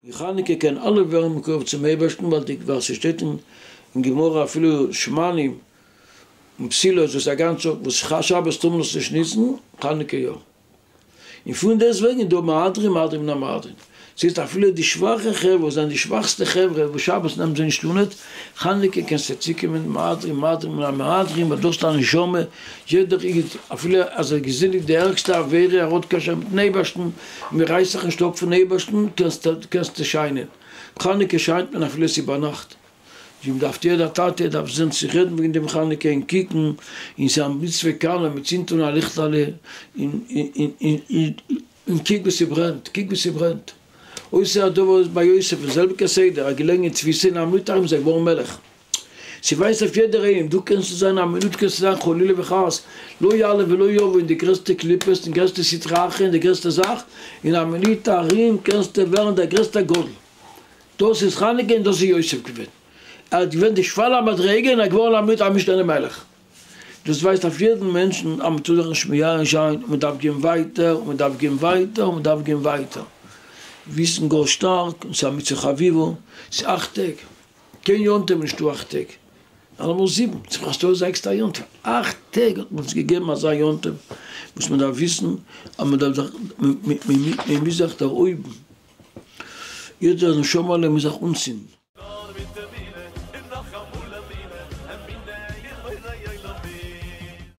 אין חנוכה קען אלע ווערן מקורב צום אייבערשטן ווייל די ווייל ס'שטייט אין גמרא אפילו שמנים און פתילות וואס א גאנץ יאר וואס שבת טאר מען עס נישט ניצן, חנוכה יא. און פון דעסט וועגן איז דא מהדרין מהדרין מן המהדרין. ס'הייסט אפילו די שוואכע חברה וואס זענען די שוואכסטע חברה וואס שבת נעמט זיי נישט אנעט, חנוכה קענסטו צוקומען מהדרין מהדרין מן המהדרין ווייל דאס איז א נשמה, יעדער איד אפילו אז ער האט געזינדיגט די ערגסטע עבירה ער האט קשר מיטן אייבערשטן, מען רייסט זיך נישט אפ פון אייבערשטן, קענסטו שיינען, חנוכה שיינט מען אפילו עס איז ביינאכט. ווי מען דארף יעדער טאטע דארף זען צו רעדן וועגן דעם חנוכה און קוקן און ס'איז א מצוה קלה מען צינדט אן א ליכטעלע און און קוק וואס ס'ברענט קוק וואס ס'ברענט אותו הדבר איז ביי יוסף די זעלביגע סדר ער איז געלעגן אין תפיסה אין א מינוט ארום איז ער געווארן מלך ס'ווייזט אויף יעדער איינעם דו קענסט זיין א מינוט קענסטו זיין חלילה וחס לא יעלה ולא יבוא אין די גרעסטע קליפות און גרעסטע סטרא אחרא און די גרעסטע זאך אין א מינוט ארום קענסטו ווערן דער גרעסטער גדול. דאס איז חנוכה און דאס איז יוסף געווען. ער האט געווען די שפל המדריגה און ער איז געווארן א מינוט א משנה למלך. דאס ווייזט אויף יעדן מענטשן אז מען טאר זיך נישט מייאש זיין, מען דארף גיין ווייטער און מען דארף גיין ווייטער און מען דארף גיין ווייטער. וויסן גאר שטארק, און ס'איז א מצוה חביבה, ס'איז אכט טעג. קיין יום טוב נישטא אכט טעג. אלעמאל זיבן, שמחת תורה איז א עקסטער יום טוב. אכט טעג האט מען אונז געגעבן אזא יום טוב וואס מען דארף וויסן אז מען דארף זיך, מען מוז זיך דערהויבן. יעדער נשמה'לע מוז זיך אנצינדן.